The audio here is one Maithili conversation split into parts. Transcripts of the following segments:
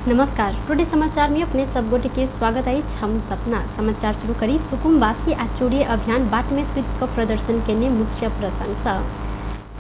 नमस्कार, टुडे समाचार में अपने सब गोटे के स्वागत है। हम सपना समाचार शुरू करी। सुकुमवासी आ चोरी अभियान बाट में सुत क प्रदर्शन के मुख्य प्रशंसा।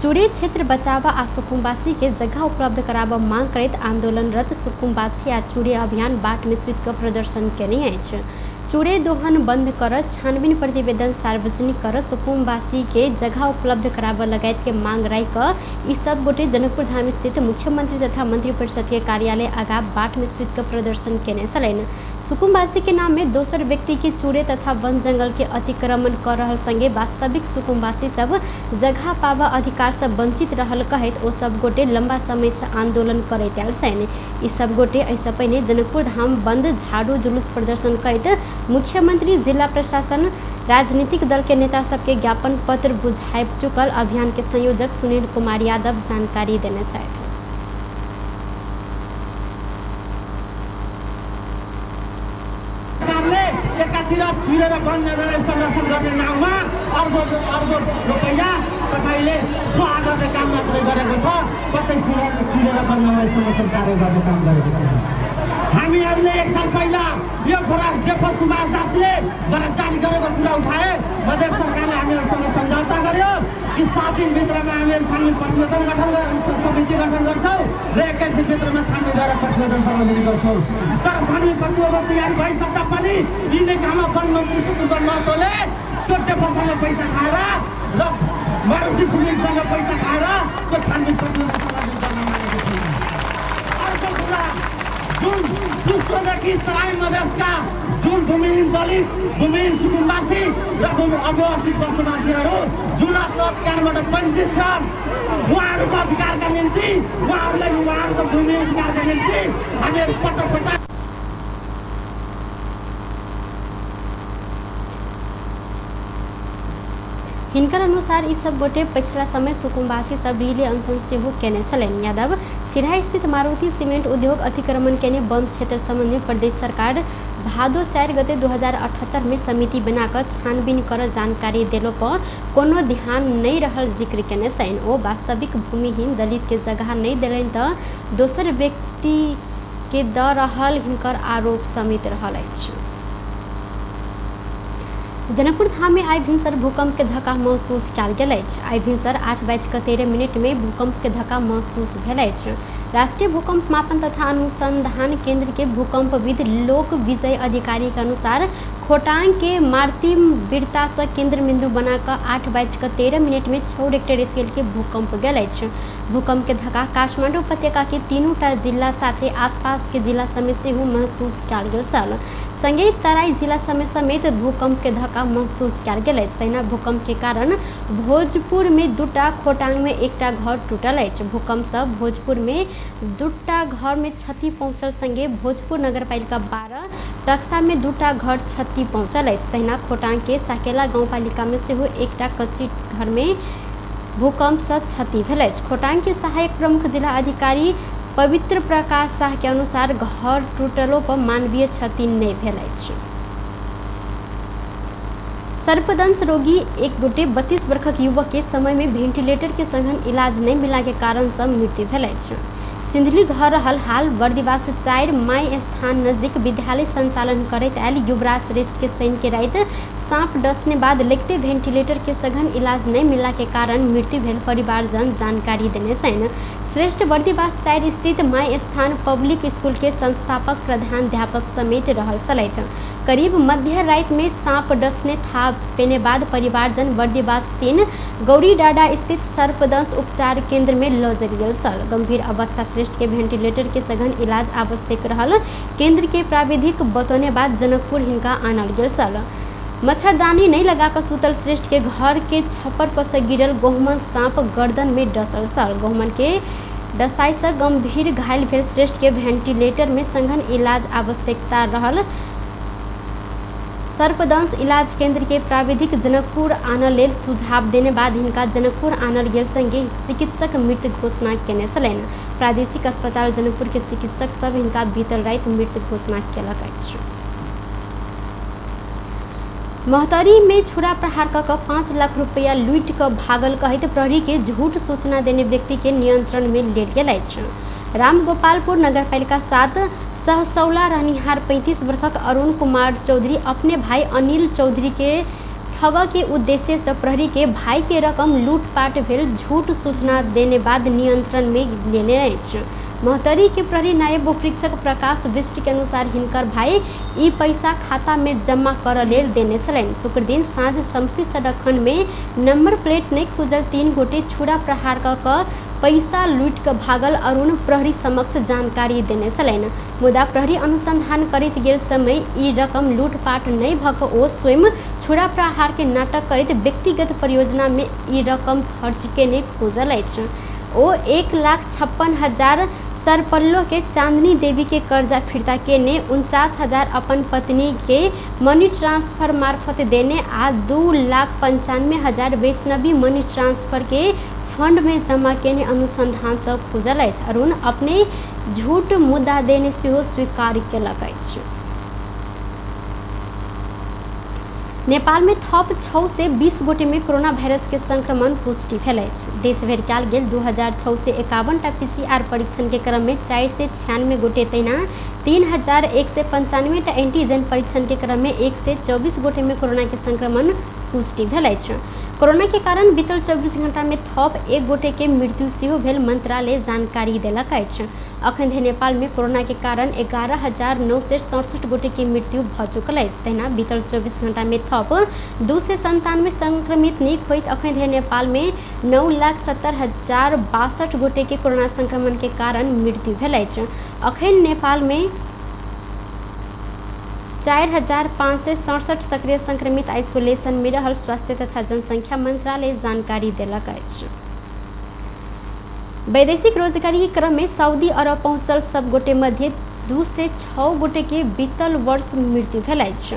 चोरी क्षेत्र बचावा आ सुकुमवासी के जगह उपलब्ध कराबा मांग करैत आंदोलनरत सुकुमवासी आ चोरी अभियान बाट में सुत क प्रदर्शन केने अछि। चोरे दोहन बंद कर छानबीन प्रतिवेदन सार्वजनिक कर सुकुमवासी के जगह उपलब्ध कराबऽ लगायत के मांग राखि कऽ ई सब गोटे जनकपुर धाम स्थित मुख्यमंत्री तथा मंत्रिपरिषद के कार्यालय आगा बाट में सुति कऽ प्रदर्शन केने छलनि। सुकुमवासी के नाम में दोसर व्यक्ति के चूड़े तथा वन जंगल के अतिक्रमण कर रहल संगे वास्तविक सुकुमवासी सब जगह पाबऽ अधिकार से वंचित रहल कहैत ओ सब गोटे लंबा समय से आंदोलन करैत आयल छनि। ई सब गोटे एहिसँ पहिने जनकपुर धाम बंद झाड़ू जुलूस प्रदर्शन करैत मुख्यमंत्री, जिला प्रशासन, राजनीतिक दल के नेता सबके ज्ञापन पत्र बुझाबि चुकल अभियान के संयोजक सुनील कुमार यादव जानकारी देने छथि। एकातिर छिरेर वन जङ्गललाई संरक्षण गर्ने नाउँमा अर्बौं अर्बौं रुपैयाँ तपाईँले स्वाहा गर्ने काम मात्रै गरेको छ, कतै छिरेर वन जङ्गललाई संरक्षण कार्य गर्ने काम गरेको छ। हामीहरूले एक साल पहिला यो फरेस्ट डेपो सुभाष दासले जारी गरेको कुरा उठाए। मधेस सरकारले हामीहरूसँग सम्झौता गर्यो कि 7 दिनभित्रमा हामीहरू छानबिन प्रतिवेदन गठन समिति गठन गर्छौँ र 21 दिनभित्रमा छानबिन गरेर प्रतिवेदन सार्वजनिक गर्छौँ। तर छानबिन प्रतिवेदन तयार भइसक्दा पनि यिनै काममा वन मन्त्री सुकुम्बर महतोले त्यो डेपोसँग पैसा खाएर र मारुति सुजुकीसँग पैसा खाएर त्यो छानबिन प्रतिवेदन सार्वजनिक गर्न मानेको छैन। अर्को कुरा, जुन दोस्रोदेखि तराई मधेसका जुन भूमिहीन दलित, भूमिहीन सुकुम्बासी र भूमि अव्यवस्थित बसोबासीहरू जुन आफ्नो अधिकारबाट वञ्चित छन्, उहाँहरूको अधिकारका निम्ति, उहाँहरूलाई उहाँहरूको भूमि अधिकारका निम्ति हामीहरू पटक पटक हिनकर अनुसार ई सब गोटे पछिला समय सुकुम्बासी सब रिले अनशन सेहो केने छलनि। यादव सिरहा स्थित मारुति सीमेंट उद्योग अतिक्रमण केने वन क्षेत्र सम्बन्धी प्रदेश सरकार भादो 4 गते 2078 में समिति बनाकर छानबीन कर जानकारी देलो पर कोनो ध्यान नहीं रहल जिक्र केने छनि। ओ वास्तविक भूमिहीन दलित के जगह नहीं देलनि तऽ दोसर व्यक्ति के दऽ रहल हिनकर आरोप समेत रहल अछि। जनकपुर धाम में आइ भिनसर भूकंप के धक्का महसूस कयल गेल अछि। आइ भिनसर 8:13 में भूकंप के धक्का महसूस भेल अछि। राष्ट्रीय भूकंप मापन तथा अनुसंधान केंद्र के भूकंपविद लोक विजय अधिकारी के अनुसार खोटांग के मारुति बिरता से केंद्र बिंदु बनाकर 8:13 में 6 रेक्टर स्केल के भूकंप गेल अछि। भूकंप के धक्का काठमांडू उपत्यका के 3टा जिला साथे आसपास के जिला समेत सेहो महसूस कयल गेल छल। संगे तराई जिला समेत भूकंप के धक्का महसूस कयल गेल अछि। तहिना भूकंप के कारण भोजपुर में 2टा, खोटांग में 1टा घर टूटल अछि। भूकंप से भोजपुर में 2टा घर में क्षति पहुंचल संगे भोजपुर नगरपालिका 12 टक्सा में 2टा घर क्षति पहुंचल अछि। तहिना खोटांग के साकेला गाउँपालिका में सेहो 1टा कच्ची घर में भूकंप से क्षति भेल अछि। खोटांग के सहायक प्रमुख जिला अधिकारी पवित्र प्रकाश शाह के अनुसार घर टूटलो पर मानवीय क्षति नहीं भेल अछि। सर्पदंश रोगी एक गोटे 32 वर्षक युवक के समय में वेंटिलेटर के सघन इलाज नहीं मिला के कारण से मृत्यु भेल अछि। सिंधुली घर रहल हाल बर्दिवास 4 माई स्थान नजिक विद्यालय संचालन करैत आयल युवराज श्रेष्ठ के शनि के राति सांप डसने बाद लगते वेंटिलेटर के सघन इलाज नहीं मिला के कारण मृत्यु भेल परिवारजन जानकारी देने छनि। श्रेष्ठ बर्दिवास 4 स्थित माई स्थान पब्लिक स्कूल के संस्थापक प्रधानाध्यापक समेत रहल छलथि। करीब मध्य राति में सांप डसने था पेने बाद परिवारजन बर्दिवास 3 गौरी डाडा स्थित सर्पदंश उपचार केंद्र में लऽ जायल गेल छल। गंभीर अवस्था श्रेष्ठ के वेंटिलेटर के सघन इलाज आवश्यक रहल केंद्र के प्राविधिक बतौने बाद जनकपुर हिनका आनल गेल छल। मच्छरदानी नहीं लगाकर सुतल श्रेष्ठ के घर के छप्पर पर से गिरल गहुमन सांप गर्दन में डसल छल। गहुमन के डसाई से गंभीर घायल भेल श्रेष्ठ के वेंटिलेटर में सघन इलाज आवश्यकता रहल सर्पदंश इलाज केंद्र के प्राविधिक जनकपुर आनल लेल सुझाव देने बाद हिनका जनकपुर आनल गेल संगे चिकित्सक मृत घोषणा केने छलनि। प्रादेशिक अस्पताल जनकपुर के चिकित्सक सब हिनका बीतल राति मृत घोषणा केलक अछि। महोत्तरी में छुरा प्रहार कऽ 5 लाख रुपया लूटि कऽ भागल कहैत प्रहरी के झूठ सूचना देने व्यक्ति के नियंत्रण में लेल गेल अछि। रामगोपालपुर नगरपालिका 7 सहसौला रहनिहार 35 वर्षक अरुण कुमार चौधरी अपने भाई अनिल चौधरी के ठग के उद्देश्य से प्रहरी के भाई के रकम लूटपाट भेल झूठ सूचना देने बाद नियंत्रण में लेने अछि। महोत्तरी के प्रहरी नायब उपरीक्षक प्रकाश बिष्ट के अनुसार हिनकर भाई ई पैसा खाता में जमा कर लेल देने छलनि। शुक्र दिन साँझ शमसी सड़क खंड में नंबर प्लेट नहीं खुजल 3 गोटे छुरा प्रहार क पैसा लूट के भागल अरुण प्रहरी समक्ष जानकारी देने छलनि। मुदा प्रहरी अनुसंधान करैत गेल समय ई रकम लूटपाट नहीं भऽ ओ स्वयं छुरा प्रहार के नाटक करैत व्यक्तिगत परियोजना में ई रकम खर्च केने खोजल अछि। ओ 1,56,000 सरपल्लो के चांदनी देवी के कर्जा फिर्ता केने 49,000 अपन पत्नी के मनी ट्रांसफर मार्फत देने आ 2,95,000 वैष्णवी मनी ट्रांसफर के फंड में जमा केने अनुसंधान से खुजल अछि। अरुण अपने झूठ मुद्दा देने सेहो स्वीकार केलक अछि। नेपाल में थप 620 गोटे में कोरोना वायरस के संक्रमण पुष्टि भेल अछि। देशभरि कयल गेल 2651 टा पीसीआर परीक्षण के क्रम में 496 गोटे तहिना 3195 टा एंटीजन परीक्षण के क्रम में 124 गोटे में कोरोना के संक्रमण पुष्टि भेल अछि। कोरोना के कारण बीतल 24 घंटा में थप 1 गोटे के मृत्यु सेहो भेल मंत्रालय जानकारी देलक अछि। अखन धरि नेपाल में कोरोना के कारण 11,967 गोटे के मृत्यु भऽ चुकल अछि। तहिना बीतल 24 घंटा में थप 297 संक्रमित नीक होइत अखन धरि नेपाल में 9,70,062 गोटे के कोरोना संक्रमण के कारण मृत्यु भेल अछि। अखन नेपाल में 4,567 सक्रिय संक्रमित आइसोलेशन में रहल स्वास्थ्य तथा जनसंख्या मंत्रालय जानकारी देलक अछि। वैदेशिक रोजगारी के क्रम में सऊदी अरब पहुंचल सब गोटे मध्य 206 गोटे के बीतल वर्ष मृत्यु भेल अछि।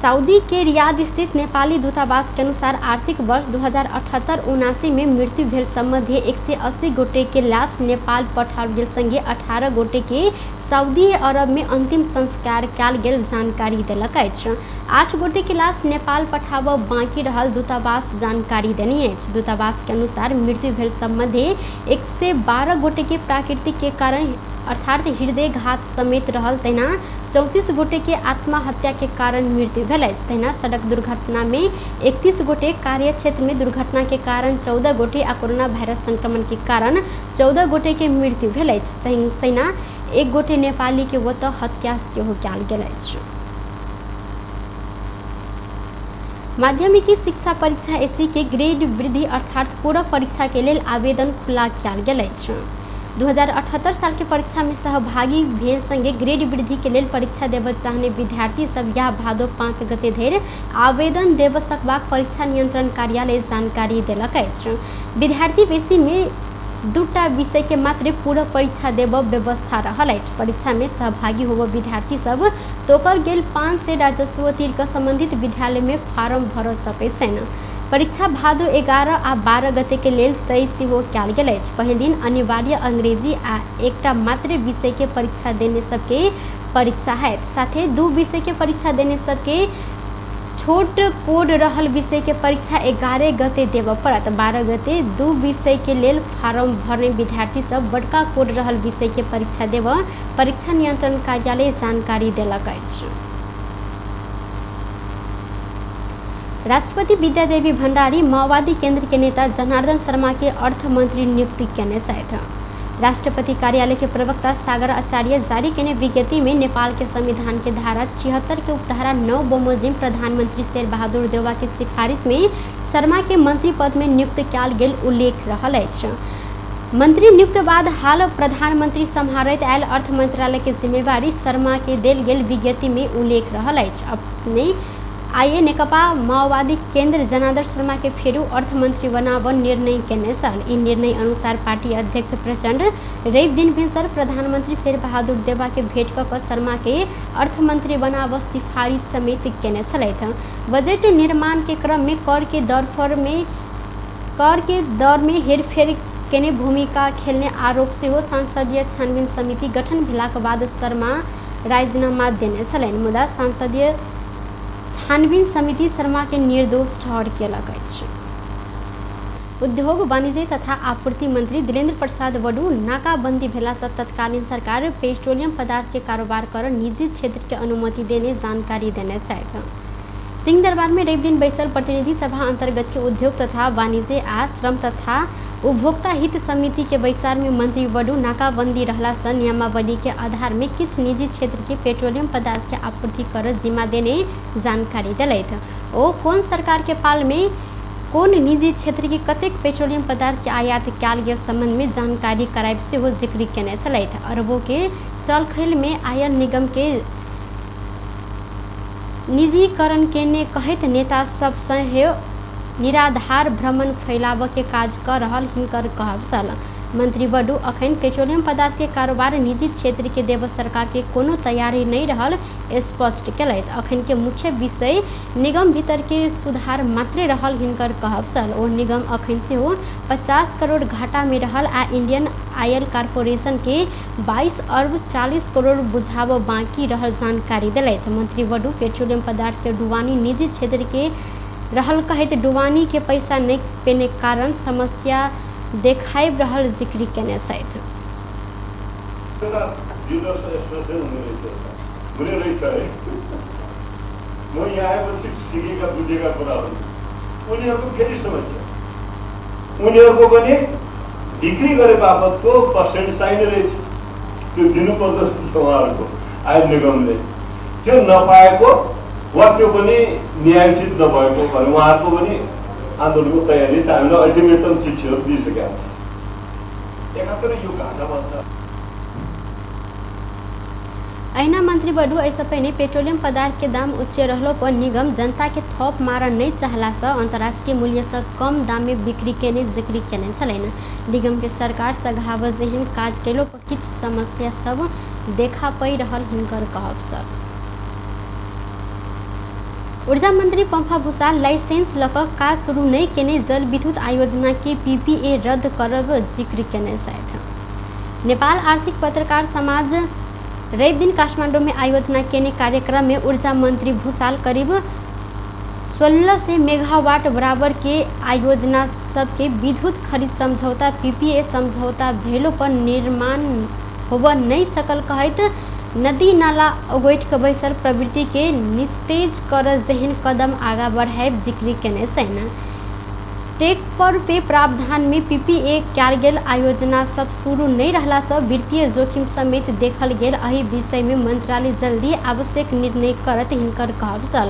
सऊदी के रियाद स्थित नेपाली दूतावास के अनुसार आर्थिक वर्ष 2078-79 में मृत्यु भेल सम्बन्धी 180 गोटे के लाश नेपाल पठाओल गेल संगे 18 गोटे के सऊदी अरब में अंतिम संस्कार कयल गेल जानकारी देलक अछि। 8 गोटे के लाश नेपाल पठाबऽ बाँकी रहल दूतावास जानकारी देने अछि। दूतावास के अनुसार मृत्यु भेल सम्बन्धी 112 गोटे के प्राकृतिक के कारण अर्थात हृदयघात समेत रहल तहिना 34 गोटे के आत्महत्या के कारण मृत्यु भेल अछि। तहिना सड़क दुर्घटना में 31 गोटे, कार्य क्षेत्र में दुर्घटना के कारण 14 गोटे आ कोरोना वायरस संक्रमण के कारण 14 गोटे के मृत्यु भेल अछि। तहिना 1 गोटे नेपाली के ओतऽ हत्या सेहो कयल गेल अछि। माध्यमिक शिक्षा परीक्षा एसी के ग्रेड वृद्धि अर्थात पूरक परीक्षा के लेल आवेदन खुला कयल गेल अछि। 2078 साल के परीक्षा में सहभागी भेल संगे ग्रेड वृद्धि के लेल परीक्षा देबऽ चाहने विद्यार्थी सब यह भादो 5 गते धरि आवेदन देबऽ सकबाक परीक्षा नियंत्रण कार्यालय जानकारी देलक अछि। विद्यार्थी बेसी में 2टा विषय के मात्र पूरक परीक्षा देबऽ व्यवस्था रहल अछि। परीक्षा में सहभागी होबऽ विद्यार्थी सब तोकल गेल 500 राजस्व तीर के संबंधित विद्यालय में फार्म भर सकै छनि। परीक्षा भादो 11 आ 12 गते के लेल तय सेहो कयल गेल अछि। पहिल दिन अनिवार्य अंग्रेजी आ एकटा मात्र विषय के परीक्षा देने सबके परीक्षा हैत। साथे 2 विषय के परीक्षा देने सबके छोट कोड रहल विषय के परीक्षा 11 गते देबऽ पड़त। 12 गते 2 विषय के लेल फार्म भरने विद्यार्थी सब बड़का कोड रहल विषय के परीक्षा देबऽ परीक्षा नियंत्रण कार्यालय जानकारी देलक अछि। राष्ट्रपति विद्यादेवी भण्डारी माओवादी केंद्र के नेता जनार्दन शर्मा के अर्थ मंत्री नियुक्ति केने छथि। राष्ट्रपति कार्यालय के प्रवक्ता सागर आचार्य जारी केने विज्ञप्ति में नेपाल के संविधान के धारा 76 के उपधारा 9 बमोजिम प्रधानमंत्री शेर बहादुर देउवा के सिफारिश में शर्मा के मंत्री पद में नियुक्त कयल गेल उल्लेख रहल अछि। मंत्री नियुक्त बाद हाल प्रधानमंत्री सम्हारैत आयल अर्थ मंत्रालय के जिम्मेवारी शर्मा के देल गेल विज्ञप्ति में उल्लेख रहल अछि। अपने आइए नेकपा माओवादी केंद्र जनार्दन शर्मा के फेरू अर्थमंत्री बनाबऽ निर्णय केने छल। ई निर्णय अनुसार पार्टी अध्यक्ष प्रचंड रवि दिन भिनसर प्रधानमंत्री शेर बहादुर देउवा के भेंट कऽ शर्मा के अर्थमंत्री बनाबऽ सिफारिश समेत केने छलथि। बजट निर्माण के क्रम में कर के दर में हेरफेर केने भूमिका खेलने आरोप सेहो संसदीय छानबीन समिति गठन भेलाक बाद शर्मा राजीनामा देने छलनि। मुदा संसदीय छानबीन समिति शर्मा के निर्दोष ठहर केलक अछि। उद्योग वाणिज्य तथा आपूर्ति मंत्री दिलेन्द्र प्रसाद वडु नाकाबंदी भेला से तत्कालीन सरकार पेट्रोलियम पदार्थ के कारोबार कर निजी क्षेत्र के अनुमति देने जानकारी देने छथि। सिंह दरबार में रवि दिन बैसल प्रतिनिधि सभा अंतर्गत के उद्योग तथा वाणिज्य आ श्रम तथा उपभोक्ता हित समिति के बैसार में मंत्री वडु नाकाबंदी रहला से नियमावली के आधार में किछु निजी क्षेत्र के पेट्रोलियम पदार्थ के आपूर्ति कर जिम्मा देने जानकारी दिलथि। ओ कोन सरकार के पाल में कोन निजी क्षेत्र के कतेक पेट्रोलियम पदार्थ के आयात कयल गेल संबंध में जानकारी करायब सेहो जिक्र केने छलथि। अरबों के सलखैल में आयल निगम के निजीकरण केने कहैत नेता सब सेहो निराधार भ्रमण फैलाबऽ के काज कऽ रहल हिनकर कहब छल। मंत्री वडु अखन पेट्रोलियम पदार्थ के कारोबार निजी क्षेत्र के देव सरकार के कोनो तैयारी नहीं रहल स्पष्ट केलथि। अखन के मुख्य विषय निगम भीतर के सुधार मात्रे रहल हिनकर कहब छल। ओ निगम अखन सेहो 50 करोड़ घाटा में रहल आ इंडियन ऑयल कॉर्पोरेशन के 22 अरब 40 करोड़ बुझाब बाकी रहल जानकारी दिलथि। मंत्री वडु पेट्रोलियम पदार्थ के डुबानी निजी क्षेत्र के रहल कहैत डुबानी के पैसा नहीं पेने कारण समस्या देखाइब रहल जिक्र केने छथि। म यहाँ आएपछि सिकेका बुझेका कुराहरू उनीहरूको फेरि समस्या, उनीहरूको पनि बिक्री गरे बापतको पर्सेन्ट चाहिने रहेछ, त्यो दिनुपर्दो रहेछ उहाँहरूको आय निगमले, त्यो नपाएको वा त्यो पनि न्यायोचित नभएको भने उहाँहरूको पनि आन्दोलनको तयारी छ। हामीलाई अल्टिमेटम चिठीहरू दिइसकेको छ। एकातिर यो घाटा बस्छ। अहिना मंत्री वडु एहिसँ पहिने पेट्रोलियम पदार्थ के दाम उच्च रहलो पर निगम जनता के थप मारन नहीं चाहला से अंतर्राष्ट्रीय मूल्य से कम दाम में बिक्री केने जिक्र केने छलनि। निगम के सरकार सघाव जेहन काज केलो पर किछु समस्या सब देखा पड़ि रहल हिनकर कहब छल। ऊर्जा मंत्री पंफा भूषाल लाइसेंस लऽ कऽ काज शुरू नहीं केने जल विद्युत आयोजना के पीपीए रद्द करब जिक्र केने छथि। नेपाल आर्थिक पत्रकार समाज रवि दिन काठमांडू में आयोजना केने कार्यक्रम में ऊर्जा मंत्री भूषाल करीब 1600 मेगावाट बराबर के आयोजना सबके विद्युत खरीद समझौता पीपीए समझौता भेलो पर निर्माण होब नहीं सकल कहैत नदी नाला ओगैठ के बैसल प्रवृत्ति के निस्तेज कर जेहन कदम आगा बढ़ायब जिक्र केने छनि। टेक पर पे प्रावधान में पीपीए कयल गेल आयोजना सब शुरू नहीं रहला से वित्तीय जोखिम समेत देखल गेल एहि विषय में मंत्रालय जल्दी आवश्यक निर्णय करत हिनकर कहब छल।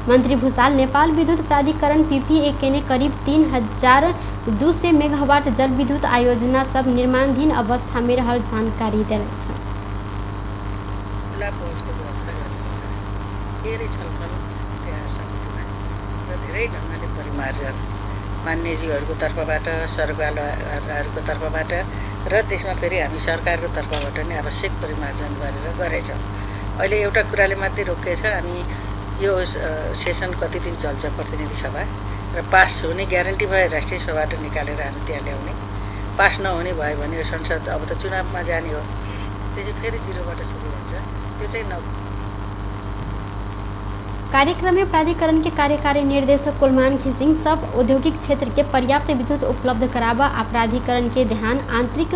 मंत्री भूषाल नेपाल विद्युत प्राधिकरण पीपीए केने करीब 3200 मेगावाट जल विद्युत आयोजना सब निर्माणाधीन अवस्था में रहल जानकारी देलथि। मान्यज्यूहरूको तर्फबाट, सरकारहरूको तर्फबाट र त्यसमा फेरि हामी सरकारको तर्फबाट नै आवश्यक परिमार्जन गरेर गरेछौँ। अहिले एउटा कुराले मात्रै रोकिएछ, हामी यो सेसन कति दिन चल्छ प्रतिनिधि सभा र पास हुने ग्यारेन्टी भए राष्ट्रिय सभाबाट निकालेर हामी त्यहाँ ल्याउने, पास नहुने भयो भने यो संसद अब त चुनावमा जाने हो, त्यसपछि फेरि जिरोबाट सुरु हुन्छ, त्यो चाहिँ न। कार्यक्रम में प्राधिकरण के कार्यकारी निर्देशक कुलमान घिसिंग सब औद्योगिक क्षेत्र के पर्याप्त विद्युत उपलब्ध कराबा आ प्राधिकरण के ध्यान आंतरिक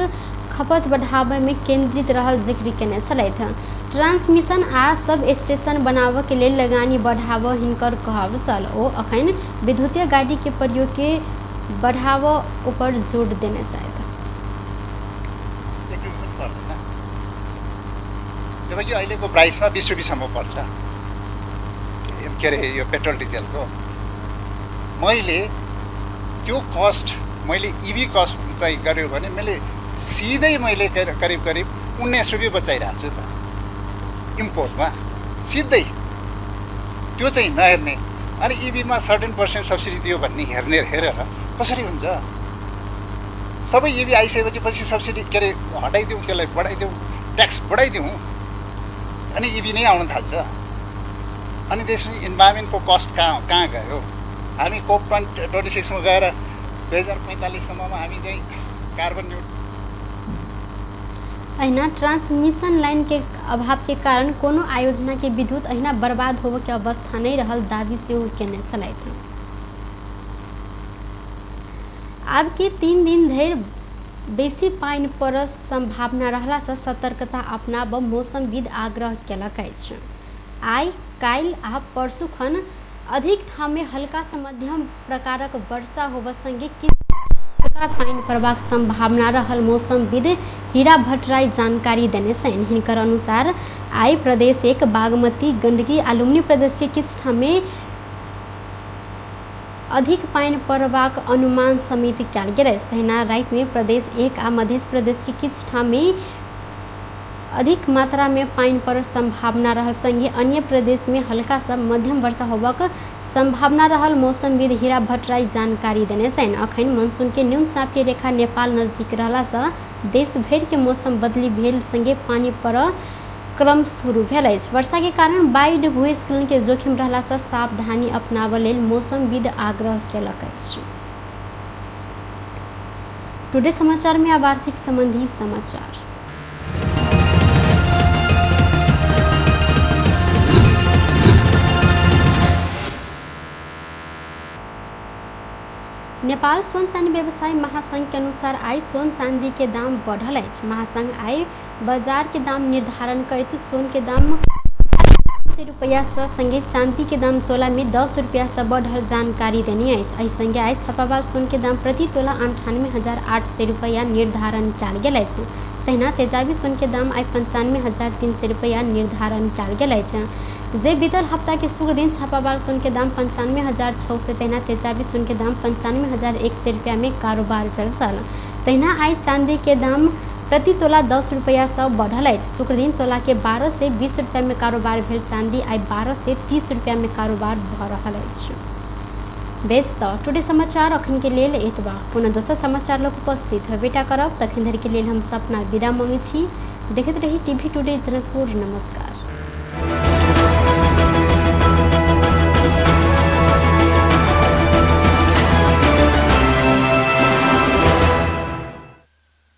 खपत बढ़ावे में केंद्रित रहल जिक्र केने छलथि। ट्रांसमिशन आ सब स्टेशन बनाबऽ के लेल लगानी बढ़ाबऽ हिनकर कहब छल। ओ अखन विद्युतीय गाड़ी के प्रयोग के बढ़ाबऽ ऊपर जोर देने छथि। जबकि अहिलेको प्राइसमा 20 रुपियाँसम्म पर्छ के अरे यो पेट्रोल डिजेलको, मैले त्यो कस्ट मैले इभी कस्ट चाहिँ गऱ्यो भने मैले सिधै मैले करिब करिब 19 रुपियाँ बचाइरहेको छु त इम्पोर्टमा सिधै, त्यो चाहिँ नहेर्ने। अनि इभीमा सर्टेन पर्सेन्ट सब्सिडी दियो भन्ने हेर्ने हेरेर कसरी हुन्छ? सबै इभी आइसकेपछि पछि सब्सिडी के अरे हटाइदिउँ, त्यसलाई बढाइदिउँ, ट्याक्स बढाइदिउँ, अनि इभी नै आउन थाल्छ। अनि त्यसपछि इन्भाइरोमेन्टको कस्ट कहाँ कहाँ गयो? हामी कोप 26 गएर 2045सम्ममा हामी चाहिँ कार्बन न्यूट्रल। अहिना ट्रांसमिशन लाइन के अभाव के कारण कोनो आयोजना के विद्युत अहिना बर्बाद होबऽ के अवस्था नहीं रहल दावी सेहो केने छलथि। आब के 3 दिन धरि बेसी पानि पड़ऽ सम्भावना रहलासँ सतर्कता अपनाबऽ मौसमविद आग्रह केलक अछि। आइ काल्हि आ परसू खन अधिक ठाममे हल्का सँ मध्यम प्रकारक वर्षा होबऽ संगे किछु हल्का पानि पड़बाक सम्भावना रहल मौसमविद हीरा भट्टराई जानकारी देने छनि। हिनकर अनुसार आइ प्रदेश 1 बागमती, गंडकी आ लुम्बिनी प्रदेश के किछु ठाममे अधिक पानि पड़बाक अनुमान समेत कयल गेल अछि। तहिना रातिमे प्रदेश 1 आ मध्य प्रदेश के किछु ठाममे अधिक मात्रा में पानि पड़ऽ सम्भावना रहल संगे अन्य प्रदेश में हल्का सँ मध्यम वर्षा होबाक सम्भावना रहल मौसमविद हीरा भट्टराई जानकारी देने छनि। अखन मनसून के न्यून चापीय रेखा नेपाल नजदीक रहला सँ देश भरि के मौसम बदली भेल संगे पानि पड़ऽ क्रम शुरू भेल अछि। वर्षा के कारण बाढ़ि, भूस्खलन के जोखिम रहला सँ सावधानी अपनाबऽ लेल मौसमविद आग्रह केलक अछि। टुडे समाचार में अब आर्थिक संबंधी समाचार। नेपाल सोन चांदी व्यवसायी महासंघ के अनुसार आइ सोन चांदी के दाम बढ़ल अछि। महासंघ आइ बाजार के दाम निर्धारण करैत सोन के दाम 100 रुपैया सँ संगे चांदी के दाम तोला में 10 रुपैया सँ बढ़ल जानकारी देने अछि। एहि संगे आइ छपावाल सोन के दाम प्रति तोला 98,800 रुपैया निर्धारण कयल गेल अछि। तहिना तेजाबी सोन के दाम आइ 95,300 रुपैया निर्धारण कयल गेल अछि। जे बीतल हफ्ता के शुक्र दिन छापावाल सोन के दाम 95,600 तहिना तेजाबी सोन के दाम 95,100 रुपैया में कारोबार भेल छल। तहिना आइ चांदी के दाम प्रति तोला 10 रुपैया सँ बढ़ल अछि। शुक्र दिन तोला के 12 से 20 रुपैया में कारोबार भेल चांदी आइ 12 से 30 रुपैया में कारोबार भऽ रहल अछि। बेस तऽ टुडे समाचार अखन के लेल एतबा। पुनः दोसर समाचार लोक उपस्थित होबेटा करब। तखन धरि के लेल हम सपना विदा मांगै छी। देखैत रही टीवी टुडे जनकपुर। नमस्कार।